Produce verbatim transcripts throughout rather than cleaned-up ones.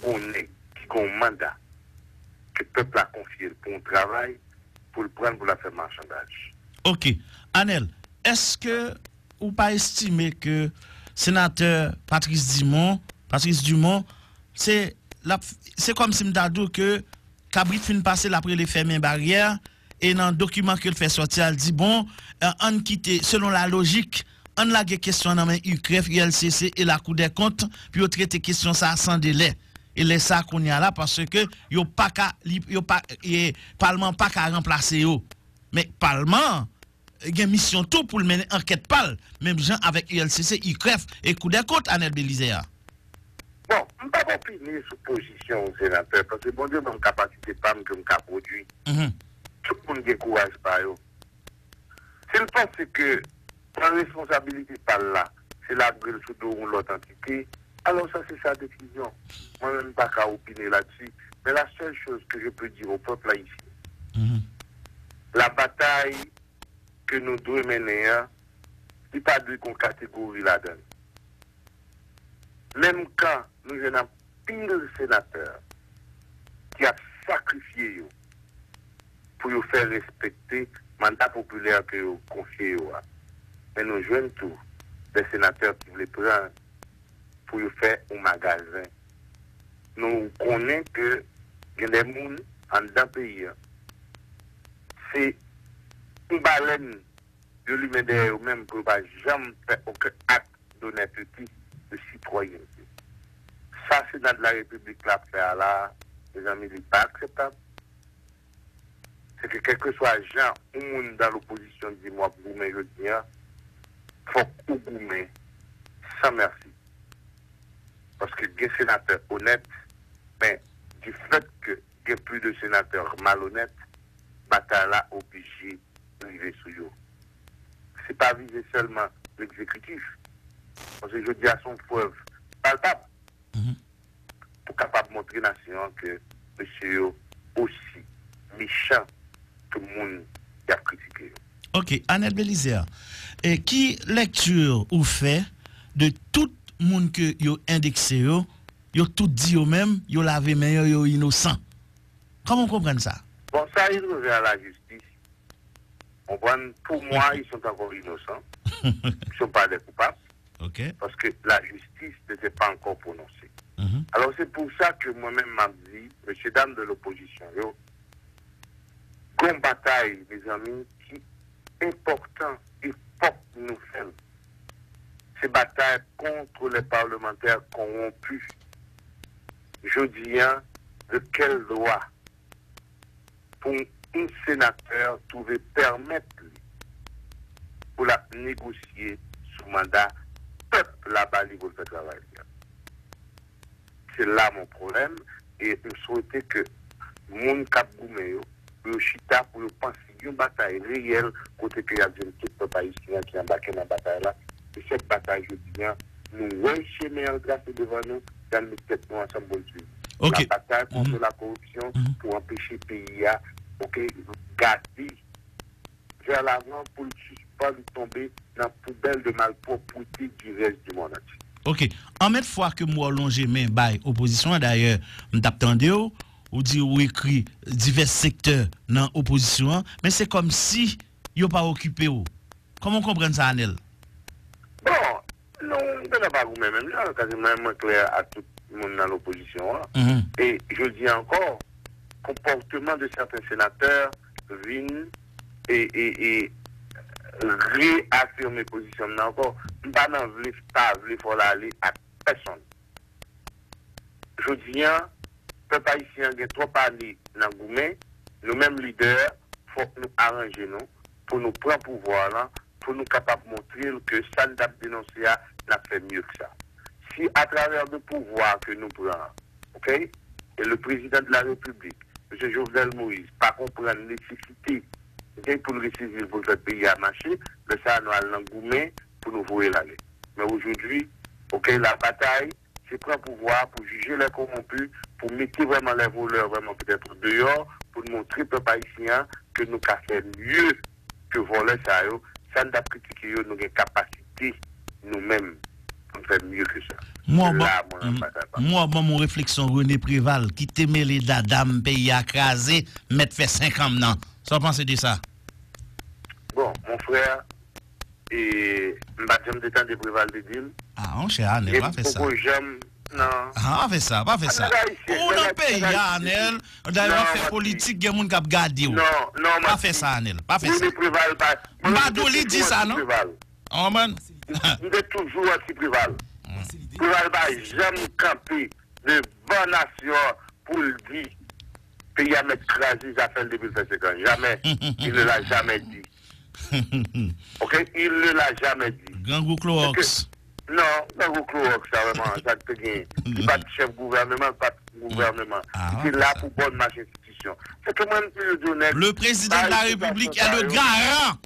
gon nèg ki gon manda ke pèp la konfye l pou yon travay, pou l pran l pou l ap fè machandaj. Ok. Anèl, èske ou pa estime ke senatè Patrice Dumont, Patrice Dumont, se l ap, se kòmsi m ta di w ke kabrit fin pase, l ap rele fèmen baryè, e nan dokiman ke l fè sòti a, l di, bon, eh, ann kite, selon la lojik, ann lage kesyon an nan men UCREF, ULCC e Lakou dè Kont pou yo trete kesyon sa a san delè. E lè sa a kounye a la, paske yo pa ka, li, yo pa, e, palman an pa ka ranplase yo. Men palman an gen misyon tou pou l mennen ankèt pa l, menm jan avèk ULCC, UCREF e Kou dè Kont, Anèl Belizaire. Bon, m p ap opine sou pozisyon yon senatè, paske Bondye ban m kapasite pa m ke m ka pwodui. Mhm. Tout moun gen kouraj pa yo. Si l panse ke pran responsabilite pa l la, se lagre l sou do yon lòt antite, alò sa se sa desizyon. Mwen menm m pa ka opine ladsi, men la seule chose que je peux dire au peuple haïtien, Mhm. la bataille ke nou dwe mennen an, li pa dwe gon kategori ladan l. Menm kan nou jwenn anpil senatè ki ap sakrifye yo pou yo fè respekte manda popilè ke yo konfye yo a. Men nou jwenn tou de senatè ki vle pran pou yo fè yon magazen. Nou konnen ke gen de moun anndan peyi a, se yon balèn yo limen dèyè yo menm pou yo pa janm fè okenn ak donètete, de sitwayènte. Sa Sena de la Repiblik la ap fè a la, mezanmi, li pa akseptab. Se ke kèlkeswa jan yon moun dan lopozisyon di m w ap goumen jodi a, fòk ou goumen san mèsi. Paske gen senatè onèt, men difèt ke gen plis de senatè malonèt, batay la oblije rive sou yo. Se pa vize sèlman legzekitif. Paske jodi a se yon prèv palpab Mhm. pou kapab montre nasyon an ke mesye yo osi mechan ke moun y ap kritike yo. Ok, Anèl Belizaire, e ki lèkti ou fè de tout moun ke yo endekse yo, yo tout di yo menm, yo lave men yo, yo inosan? Kòman w konprann sa? Bon, ça, il revient à la justice. Konprann, pour moi, ils sont encore innocents. Ils sont pas des coupables. Ok. Parce que la justice n'était pas encore prononcée. Mhm. Alors, c'est pour ça que moi-même, m ap di, mesye dam de l'opposition yo, gon batay, mezanmi, ki enpòtan e fòk nou fè l. Se batay contre les parlementaires corrompus. Jodi a, de quel droit pou yon senatè twouve pèmèt li pou l ap negosye sou manda pèp la ba li pou l fè travay li a. Se la mon problème, e m swete ke moun k ap goumen yo, pou yo chita, pou yo panse yon batay reyèl kote ke y ap jwenn tout pèp ayisyen an ki anbake nan batay la. E sèt batay jodi a, nou wè chemen an trase devan nou, y al met tèt nou ansanm pou n swiv. Ok. La batay contre Mhm. la corruption Mhm. pou anpeche peyi a, ok, gade vè lavan pou l sispann tonbe nan poubèl de malpwòpwete du reste du monde entier. Ok. Anmèt fwa ke m wè w lonje men bay opozisyon an, dayè, m t ap tande w, ou di ou ekri divès sektè nan opozisyon an, men se kòmsi yo pa okipe w. Kòman w konprann sa, Anèl? Bon, nou, m gentan pa goumen menm jan, paske mwen, mwen klè a tout moun nan lopozisyon an. Mhm. E jodi a ankò, konpòteman de sèten senatè vin e, e, e reyafime pozisyon m nan ankò. M pa nan vle pa vle fè w l ale ak pèsonn. Jodi a, pèp ayisyen an gen twòp ane nan goumen, nou menm lidè, fòk nou aranje nou pou nou pran pouvwa a, pou nou kapab montre l ke sa n t ap denonse a, n ap fè mye ke sa. Si atravè de pouvwa ke nou pran an, ok, e le président de la République, mesye Jovenel Moïse, pa konprann nesesite, ok, pou l resezi l pou l fè peyi a mache, lè sa a nou al nan goumen pou nou voye l ale. Men ojodwi, ok, la batay, se pran pouvwa a pou jije les corrompus, pou mete vrèman les voleurs vrèman petèt deyò, pou n montre pèp ayisyen an ke nou ka fè mye ke vòlè sa yo. Sa n t ap kritike yo, nou gen kapasite nou menm pou n fè mye ke sa. Mwen wè w ban mwen yon refleksyon René Préval ki te mele dada m, peyi a kraze, mèt fè senk an m nan. Sa w panse de sa? Bon, mon frè, e, m pa t janm te tande Preval te di l. Ah, monchè, Anèl, pa fè sa. Poko janm nan. Ah, pa fè sa, pa fè sa. Ou nan peyi a, Anèl. Dayè w ap fè politik, gen moun k ap gade w. Non, non, pa fè sa, Anèl. Pa fè sa. René Preval pa. M pa di w li di sa, non. Ou konprann? M te toujou anti Preval. Preval pa janm kanpe devan nasyon an pou l di peyi a mèt kraze, zafè l depi l fè senk an. Jamè. Il ne l'a jamais dit. Ok? Il ne l'a jamais dit. Grangou Klowòks. Non, Grangou Klowòks, sa vrèman, sa k te gen. Li pa t chèf gouvèneman, li pa t gouvèneman. Li te la pou bòn mach enstitisyon. Se ke mwen, m toujou di w, nèg, le président de la République est le garant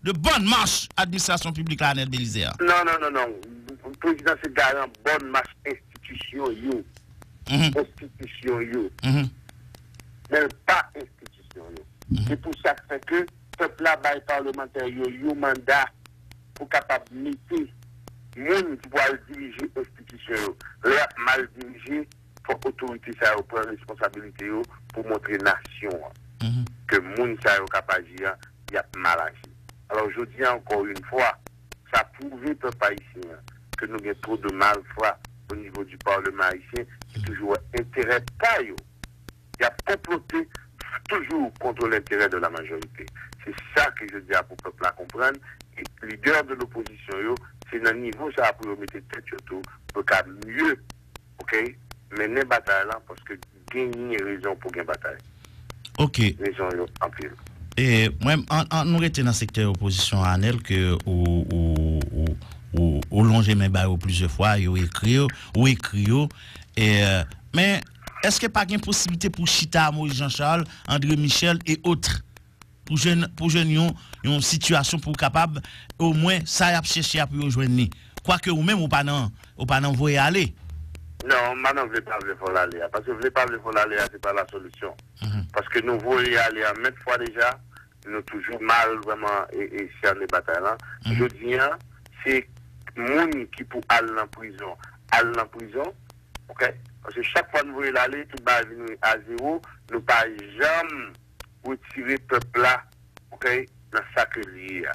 de bonne marche administration publique la, Anèl Belizaire. Non, non, non, non. Prezidan se garan bòn mach enstitisyon yo. Konstitisyon yo. Men l pa enstitisyon yo. Se pou sa k fè ke pèp la bay palmantè yo yon manda pou kapab mete moun ki pou al dirije enstitisyon yo. Lè y ap mal dirije, fòk otorite sa yo pran responsabilite yo pou montre nasyon an ke moun sa yo k ap aji a, y ap mal aji. Alò, jodi a, encore une fois, sa pwouve pèp ayisyen an ke nou gen two de malfwa o nivo di palman ayisyen ki toujou wè enterè pa yo. Y ap konplote toujou contre l'intérêt de la majorité. Se sa ke jodi a pou pèp la konprann. E lidè de lopozisyon yo, se nan nivo sa a pou yo mete tèt yo tou, pou yo ka mye, ok, mennen batay la, paske genyen rezon pou gen batay. Ok. Rezon yo anpil. E mwen, an, an, nou rete nan sektè opozisyon an, Anèl, ke ou, ou, ou, ou, ou lonje men ba yo plizyè fwa, yo ekri yo, ou ekri yo. E, men, èske pa gen posiblite pou chita a Moïse Jean Charles, André Michel e otre? Pou jwenn, pou jwenn yon, yon sitiyasyon pou kapab, omwen, sa y ap chèche a pou yo jwenn li. Kwake ou menm, ou pa nan, ou pa nan voye ale. Non, m pa nan vle pa vle fò l ale a. Paske vle pa vle fò l ale a, se pa la solisyon. Paske nou voye ale a mèt fwa deja, nou toujou mal vrèman e, e sène batay la. Jodi a, se moun ki pou al nan prizon, al nan prizon, ok? Paske chak fwa nou voye l ale, tout bagay vin a zewo, nou pa janm retire pèp la, ok, nan sa ke l ye a.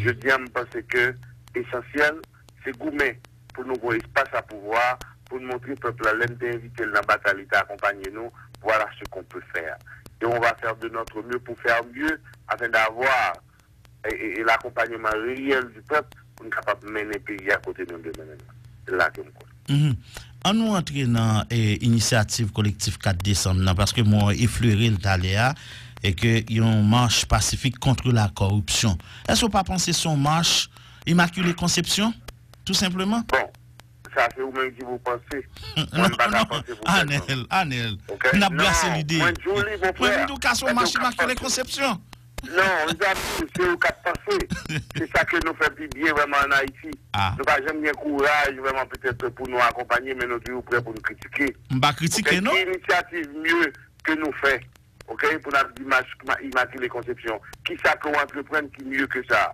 Jodi a, m panse ke esansyèl, se goumen pou nou gon espas a pouvwa, pou n montre pèp la, lè n te envite l nan batay, li te akonpanye nou, voilà ce qu'on peut faire. Et on va faire de notre mieux pour faire mieux afin d'avoir e, e, e l'akompanyman reyèl di pèp pou n kapab mennen peyi a kote nou dwe mennen l. Se la ke m kwè. An nou antre nan e, inisyativ kolektif kat desanm nan, paske mwen eflere l talè a, e ke yon mach pasifik kont la koripsyon. Èske w pa panse se yon mach Imakile Konsepsyon, tou senpleman? Bon, sa se ou menm ki pou panse. Mwen, m pa ka panse pou pèsonn. Anèl, Anèl, n ap brase lide. Mwen di w li, mon frè. Mwen di w ka se yon mach Imakile Konsepsyon. Non, mezanmi, se ou k ap panse. Se sa ke nou fè pi byen vrèman ann Ayiti. Nou pa janm gen kouraj vrèman petèt pou nou akonpanye, men nou toujou prè pou n kritike. M pa kritike, non. Ki inisyativ mye ke nou fè, ok, pou n ap di mach Imakile Konsepsyon? Kisa ke w antreprann ki mye ke sa?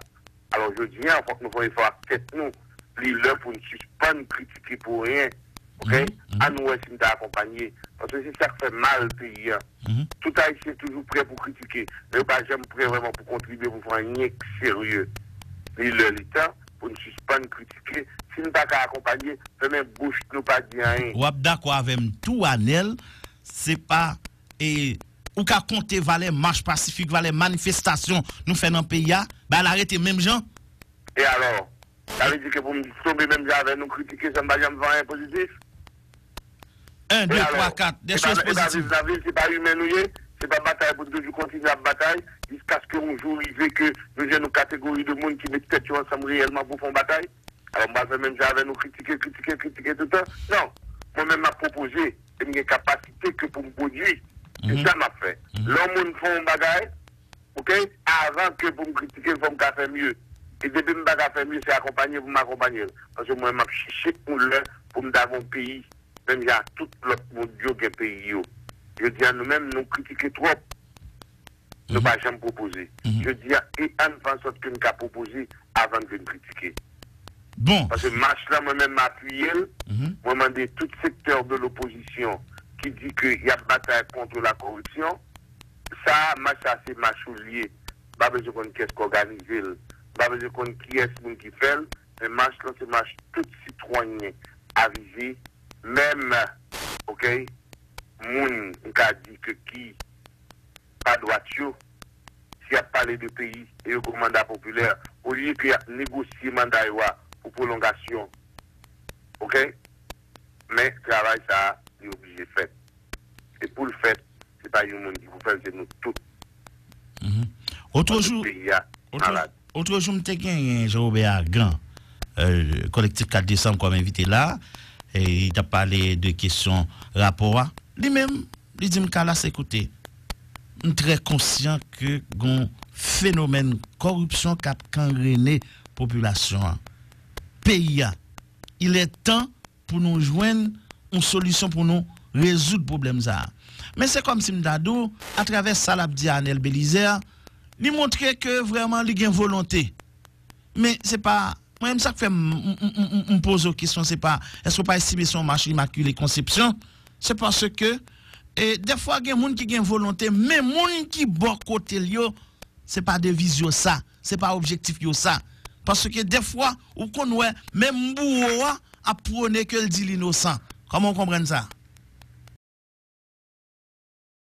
Alò, jodi a, fòk nou fè efò ak tèt nou. Li lè pou n sispann kritike pou anyen. Ok? Ann wè si n ta akonpanye. Paske se sa k fè mal peyi a. Tout Ayisyen toujou prè pou kritike, men yo pa janm prè vrèman pou kontribye, pou fè anyen k serye. Li lè, li tan pou n sispann kritike. Si n pa ka akonpanye, fèmen bouch nou, pa di anyen. W ap dakò avè m tou, Anèl, se pa e ou ka konte valè mach pasifik, valè manifestasyon nou fè nan peyi a, bagay la rete menm jan? E alò, sa vle di ke pou m tonbe menm jan avè nou kritike san m pa janm fè anyen pozitif? En, de, twa, kat, de choz pozitif. E pa viv nan vil, se pa imen nou ye? Se pa batay pou n toujou kontinye ap batay jiskaske yon jou rive ke nou jwenn yon kategori de moun ki met tèt yo ansanm reyèlman pou fè yon batay? Alò, m pral fè menm jan avè nou, kritike, kritike, kritike toutan? Non. Mwen menm, m ap pwopoze, e m gen kapasite ke pou m pwodui. Se sa m ap fè. Lè yon moun fè yon bagay, ok, avan ke pou m kritike l, fò m ka fè mye. E depi m pa ka fè mye, se akonpanye pou m akonpanye l. Paske mwen, m ap chèche yon lè pou m ta gen yon peyi, menm jan tout lòt moun yo gen peyi yo. Jodi a, nou menm, nou kritike twòp. Nou pa janm pwopoze. Jodi a, e ann fè ansòt ke n ka pwopoze avan n vin kritike. Bon. Paske mach lan, mwen menm, m apiye l. Mwen mande tout sektè de lopozisyon ki di ke y ap batay kont la koripsyon. Sa, mach sa se mach ou l ye. M pa bezwen konn kiyès k òganize l. M pa bezwen konn kiyès moun ki fè l. Men mach lan se mach tout sitwayen avize. Menm, oke, moun, m ka di ke ki pa dwat yo, si y ap pale de peyi e yo gen manda popilè, olye ke y ap negosye manda yo a pou pwolongasyon, oke? Men travay sa a, li oblije fèt. E pou l fèt, se pa yon moun ki pou fè l, se nou tout. Otrejou, Peyi a malad. Otrejou, m te genyen Jean Robert Argan, kolektif kat desanm, kòm envite la. E li t ap pale de kesyon rapò a. Li menm, li di m, Kalas, ekoute, m trè konsyan ke gon fenomèn koripsyon k ap kangrene popilasyon an. Peyi a, il est temps pou nou jwenn yon solisyon pou nou rezoud pwoblèm sa a. Men se kòmsi m ta di w, atravè sa l ap di Anèl Belizè, li montre ke vrèman li gen volonte. Men se pa, mwen menm, sa k fè m, m, m, m, m poze w kesyon, se pa èske w pa estime se yon mach imakile konsepsyon? Se paske, e, dèfwa gen moun ki gen volonte, men moun ki bò kote l yo, se pa deviz yo sa, se pa objektif yo sa. Paske dèfwa, ou konn wè, menm bouwo a ap pwone ke l di l inosan. Kòman w konprann sa?